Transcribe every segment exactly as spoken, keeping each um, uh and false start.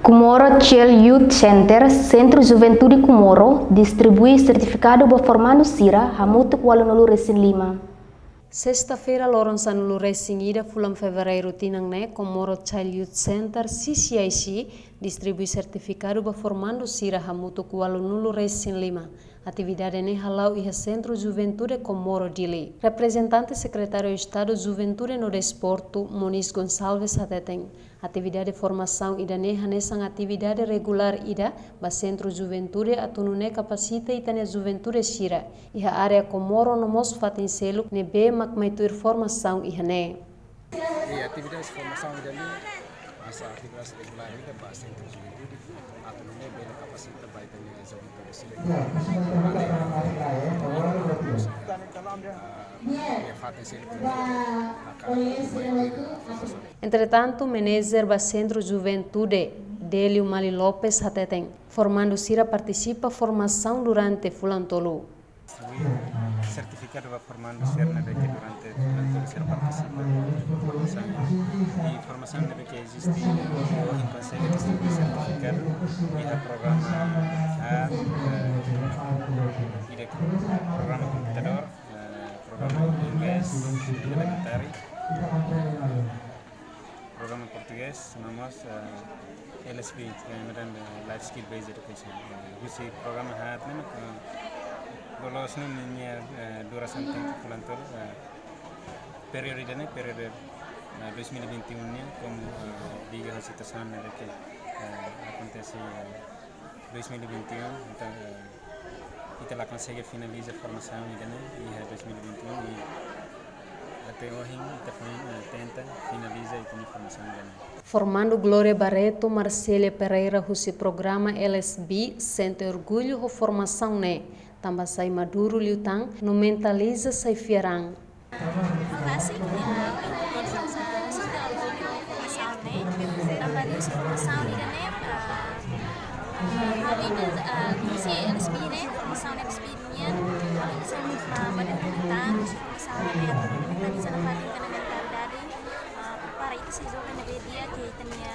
Comoro Child Youth Center, Sentru Juventude Comoro, distribui sertifikadu ba formandu sira hamutuk ualunulu resin lima. Sesta-feira, loron sanulu resin ida fulan Fevereiru tinan ne'e, Comoro Child Youth Center, C C I C, distribui sertifikadu ba formandu sira hamutuk ualunulu resin lima. Atividade ne'e hala'o iha Sentru Juventude Comoro Dili. Reprezentante Sekretáriu Estadu Juventude no Desportu, Moniz Gonçalves, hateten, atividade formasaun ida-ne'e hanesan atividade regulár ida ba Sentru Juventude atu nune'e kapasita ita-nia juventude sira iha área Comoro no mós fatin seluk ne'ebé mak mai tuir formasaun iha ne'e. E atividade formasaun ida-ne'e hanesan atividade regulár ida ba Sentru Juventude atu nune'e bele kapasita ba ita-nia juventude sira iha área Comoro no mós iha fatin seluk ne'ebé mak mai tuir formasaun. Entretantu, Manager ba Sentru Juventude, Délio Mali Lopes, hateten, formandu sira partisipa formasaun durante fulan tolu. Distribui sertifikadu ba formandu sira ne'ebé ke durante fulan tolu sira partisipa formasaun. I formasaun ne'ebé ke eziste, ohin konsege distribui sertifikadu iha programa, ah, eh, ida programa komputadór, eh, programa inglés elementáriu, programa portugés, no mós, eh, L S B, eh, naran, eh, Life Skill Based Education. Eh, husi programa haat ne'e mak, eh, loloos ne'e ninia, eh, durasaun tempu fulan tolu, eh, períodu ida-ne'e, períodu, eh, dois mil e vinte e um nian, komu, eh, liga ho situasaun ne'ebé ke, eh, akontese, eh, dois mil e vinte e um, entaun, eh, ita la konsege finaliza formasaun ida-ne'e iha dois mil e vinte e um i até ohin ita foin, eh, tenta finaliza ita-nia formasaun ida-ne'e. Formandu Glória Barreto Marcélia Pereira husi programa L S B sente orgullu ho formasaun ne'e, tanba sai maduru liután no mentaliza sai fiar an. Informasi ke, ah, informasi, ah, sente orgullu ho formasaun ne'e, tanba husi formasaun ida-ne'e, ah, ah, ha'u ida, ah, husi L S B ne'e, formasaun L S B nian, ah, sai, ah, maduru liután, husi formasaun ne'e, mentaliza nafatin ka mentalidade, ah, para ita sai joven ne'ebé di'ak, ke ita-nia,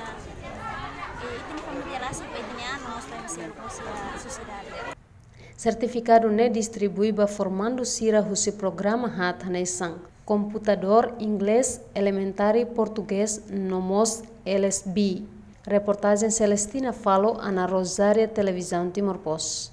eh, ita-nia família rasik, ba ita-nia an, no mós ba ema seluk, mós iha sosiedade. Sertifikadu ne'e distribui ba formandu sira husi programa haat hanesan komputadór, inglés elementáriu, portugés no mós L S B. Reportajen Celestina Falo, Ana Rosária, Televizaun Timor Post.